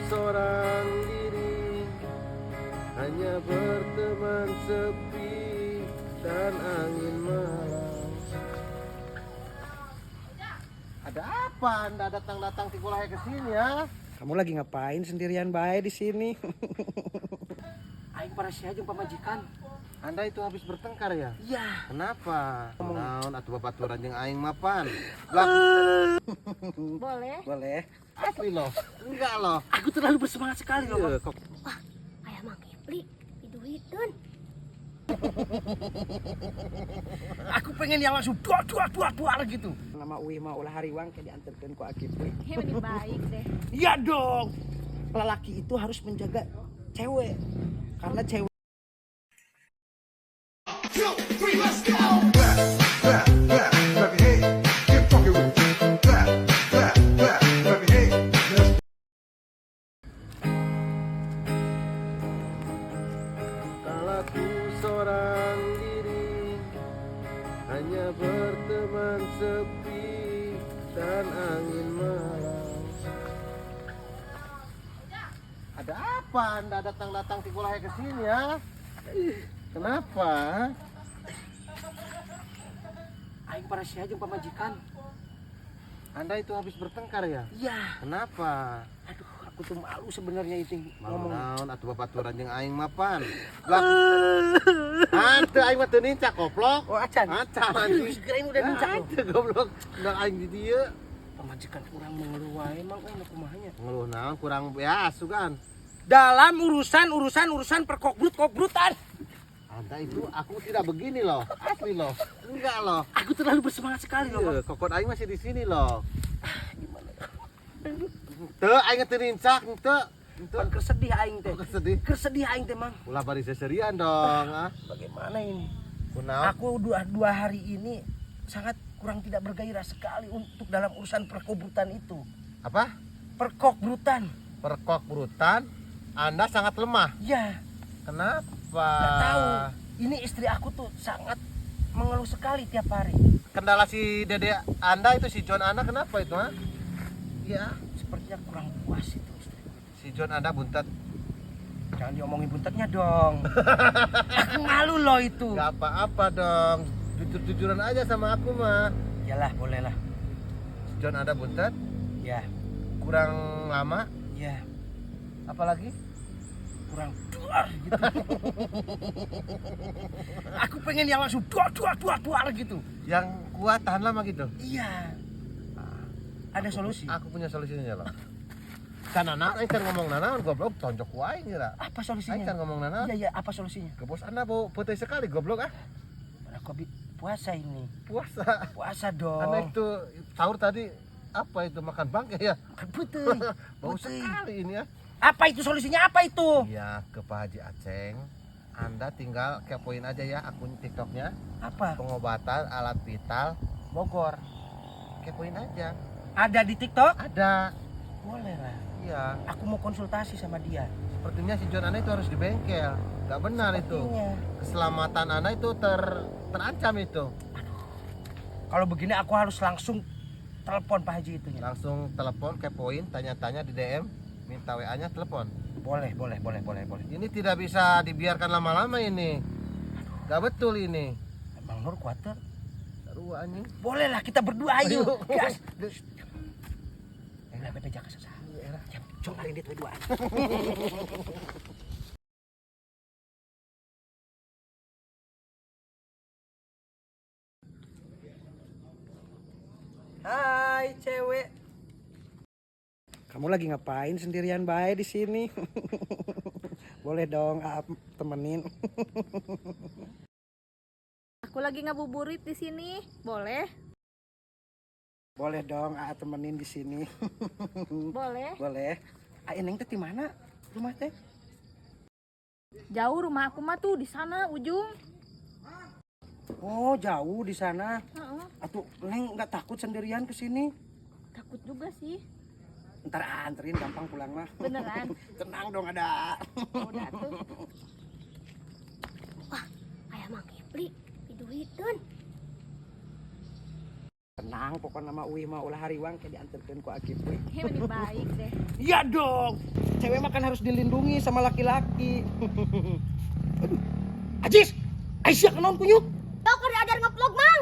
seorang diri, hanya berteman sepi dan angin malam. Ada apa Anda datang-datang tikulahnya ke sini ya? Kamu lagi ngapain sendirian bae di sini? Aing parasea jeung pamajikan. Anda itu habis bertengkar ya? Iya. Kenapa? Naon atuh babaturan jeung aing mapan. Lah, Boleh. Boleh. asli loh. Enggak loh. Aku terlalu bersemangat sekali loh, Bang. Iya, kok Wah, ayah Mang Kipli diduiteun. Aku pengen yang langsung dua dua dua dua gitu. Nama uih mah ulah hariwang kayak diantarkeun ku Aki Pli. Ini lebih baik deh. Iya dong. Lelaki itu harus menjaga cewek. Karena cewek Clap, clap, clap, clap your hands. Get funky with it. Clap, clap, clap, clap your hands. Let's Kala ku seorang diri, hanya berteman sepi dan angin malam. Ada apa Anda datang-datang tikulahnya ke sini ya? Kenapa? aing parasea jeung pamajikan. Anda itu habis bertengkar ya? Iya. Kenapa? Aduh, aku tuh malu sebenarnya itu Malu ngomong. naon atuh babaturan jeung aing mapan. Lah, hanteu aing mah teu nincak goblok. Oh, acan. Acan Aduh, anjing. kirain udah nincak loh. Hanteu goblok. Udah aing di dieu. Pamajikan kurang mengeluh wae emang euy kumaha nya. Ngeluh naon kurang ya asugan. Dalam urusan-urusan urusan perkokbrut-kokbrutan. Anda itu aku tidak begini loh, asli loh. Enggak loh. Aku terlalu bersemangat sekali loh, Bang. Iya, kokot aing masih di sini loh. Gimana? Teu aing teu nincak, teu. Teu. Pan keur sedih aing teh. Keur sedih. Keur sedih aing teh, Mang. Ulah bari seserian dong, ah. Bagaimana ini? Kunaon? Aku dua, dua hari ini sangat kurang tidak bergairah sekali untuk dalam urusan perkobrutan itu. Apa? Perkokbrutan. Perkokbrutan. Anda sangat lemah. Ya, Kenapa? nggak tahu. Ini istri aku tuh sangat mengeluh sekali tiap hari. Kendala si Dede Anda itu si John Anda kenapa itu, ha? Ya, sepertinya kurang puas itu istriku. Si John Anda buntet. Jangan diomongin buntetnya dong. Aku malu loh itu. Gak apa-apa dong. Jujur-jujuran aja sama aku mah. Yalah, bolehlah. Si John Anda buntet, Ya, kurang lama, ya, apalagi? kurang duar gitu. Aku pengen yang langsung duar duar duar duar gitu. Yang kuat tahan lama gitu. Iya. Ada solusi. Aku punya solusinya loh. Can nanaon aing can ngomong nanaon goblok tonjok ku aing geura. Apa Aing solusinya? can ngomong nanaon. Iya, iya, apa solusinya? Ke bos Anda bau putih sekali goblok ah. Aku puasa ini. Puasa. Puasa dong. Anda itu sahur tadi apa itu makan bangke ya? Makan putih. Bau Putih. sekali ini ya. Apa itu solusinya? Apa itu? Iya, ke Pak Haji Aceng. Anda tinggal kepoin aja ya akun TikToknya Apa? pengobatan alat vital Bogor. Kepoin aja. Ada di TikTok? Ada. Boleh lah. Iya. Aku mau konsultasi sama dia. Sepertinya si John Anda itu harus di bengkel. Gak benar itu. Sepertinya. Keselamatan Anda itu terancam itu. Kalau begini aku harus langsung telepon Pak Haji itunya. Langsung telepon, kepoin, tanya-tanya di DM, minta WA-nya telepon. Boleh, boleh, boleh, boleh, boleh. Ini tidak bisa dibiarkan lama-lama ini. Gak betul ini. Bang Nur kuatir. Sarua anjing. Boleh lah kita berdua ayo. Ayo. Gas. Lah bebe jaga sesah. Ya, coba ini berdua. Hai cewek. Kamu lagi ngapain sendirian bae di sini? Boleh dong, Aap temenin. Aku lagi ngabuburit di sini. Boleh? Boleh dong, Aap temenin di sini. Boleh. Boleh. Ai Neng teh di mana? Rumah teh? Jauh rumah aku mah tuh di sana ujung. Oh, jauh di sana. Heeh. Atuh Neng nggak takut sendirian ke sini? Takut juga sih. Ntar anterin gampang pulang mah. Beneran. Tenang dong ada. Udah tuh. Wah, ayah Mang Kipli diduiteun. Tenang, pokoknya mah uih mah ulah hariwang kayak diantarkeun ku Akif we. Ini lebih baik deh. Iya dong. Cewek mah kan harus dilindungi sama laki-laki. Aduh. Ajis, Aisyah kenaon kunyuk? Tau keur diajar ngevlog, Mang.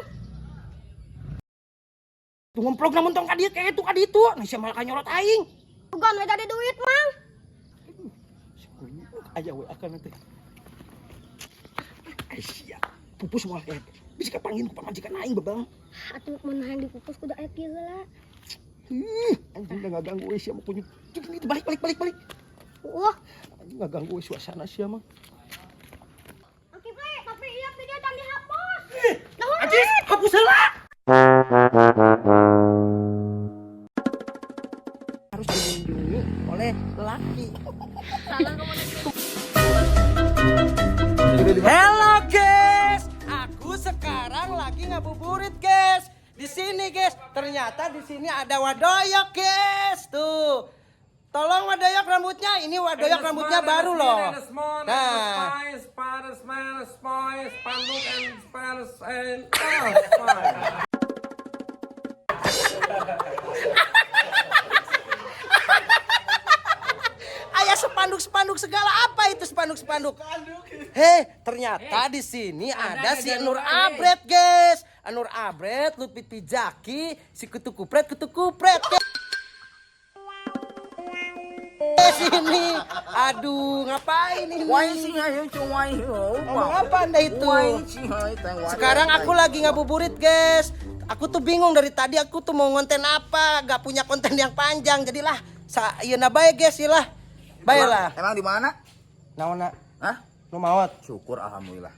Tuh ngemplog namun tong ka dieu kayak itu ka ditu. Nah sia malah kanyorot aing. Bukan we jadi duit, Mang. Si kunyuk aya we akan nanti. Aisyah, pupus moal kayak bisa kapanggin ku pamajikan aing babang. Atuh mun hayang dipupus kudu aya kieu heula. Ih, anjing udah ngaganggu we sia mah kunyuk. Cuk itu balik balik balik balik. Wah. Anjing ngaganggu we suasana sia mah. Oke, Ple, tapi iya video jangan dihapus. Ajis, hapus heula. Harus dilindungi oleh lelaki. Salah kamu nanti. Hello guys, aku sekarang lagi ngabuburit guys. Di sini guys, ternyata di sini ada Wadoyok guys. Tuh. Tolong Wadoyok rambutnya, ini Wadoyok rambutnya baru loh. Nah, ayah spanduk-spanduk segala apa itu spanduk-spanduk? Hei, ternyata di sini ada si Nur Abret, guys. Nur Abret, Lutfi Pijaki, si Kutu Kupret, Kutu Kupret. Guys, ini. Aduh, ngapain ini? Ngomong apa Anda itu? Sekarang aku lagi ngabuburit, guys. Aku tuh bingung dari tadi aku tuh mau ngonten apa, gak punya konten yang panjang. Jadilah, iya nah baik guys, iyalah. Baiklah. Emang di mana? Naona, Hah? nu maot. Syukur alhamdulillah.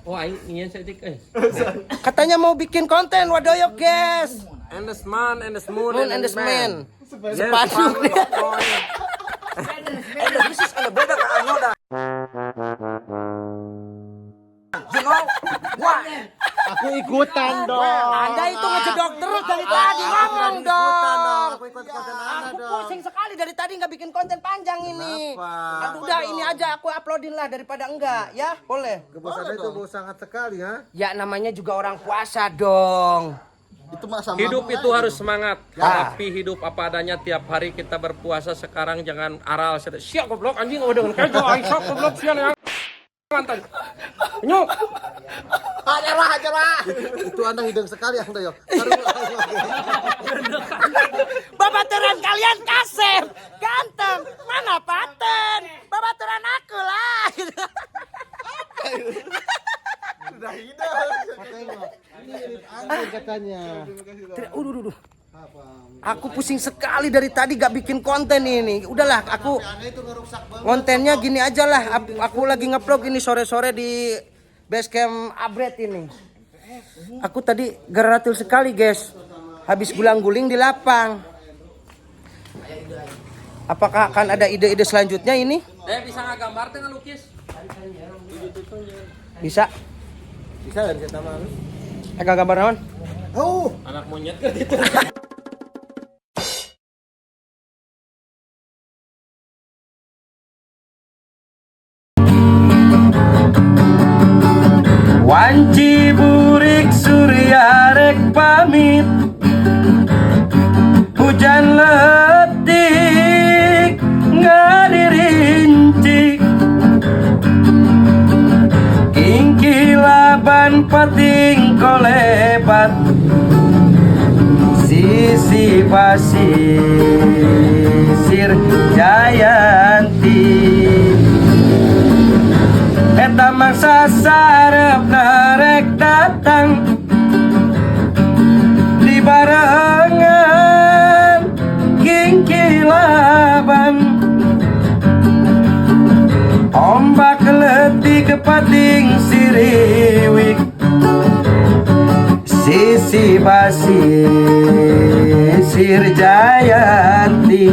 Oh, aing ingin setik eh. Katanya mau bikin konten Wadoyok, guys. And the man and the moon, Moon and the man. Yes, Spanduk. And the business and the brother I know that. You know why? Aku ikutan dong. Anda itu ngejedok terus dari tadi ngomong Aku ikutan dong. dong. Aku ikut konten Anda Aku dong. pusing sekali dari tadi nggak bikin konten panjang ini. Kenapa? Aduh, udah ini aja aku uploadin lah daripada enggak ya, boleh. Kebosan itu bau sangat sekali ha. Ya namanya juga orang puasa dong. Itu mah sama. Hidup itu harus semangat. Ah. Tapi hidup apa adanya tiap hari kita berpuasa sekarang jangan aral. Siap goblok anjing udah dengan kejo aing sok goblok sial ya. Mantan. Nyuk. Itu Anda hidung sekali Anda yo. Babaturan kalian kasep, ganteng, mana paten? Babaturan aku lah. Tengok. Ini mirip Anda katanya. Tidak, uduh, uduh, uduh. Aku pusing sekali dari tadi gak bikin konten ini. Udahlah, aku Anda itu ngerusak banget. kontennya gini aja lah. Aku lagi ngevlog ini sore-sore di basecamp Abret ini. Aku tadi geratil sekali, guys. Habis gulang-guling di lapang. Apakah akan ada ide-ide selanjutnya ini? Eh bisa ngagambar teh ngalukis. Bisa. Bisa nggak bisa tambah? Eh, gambar naon? Oh, Anak monyet kan itu. Wanci burik surya rek pamit. Hujan letik ngadirinci. Kingkilaban pating kolebat. Sisi pasir jayanti. Eta mangsa sarep narek datang di barengan kingkilaban. Ombak letih kepating siriwik. Sisi pasir jayanti.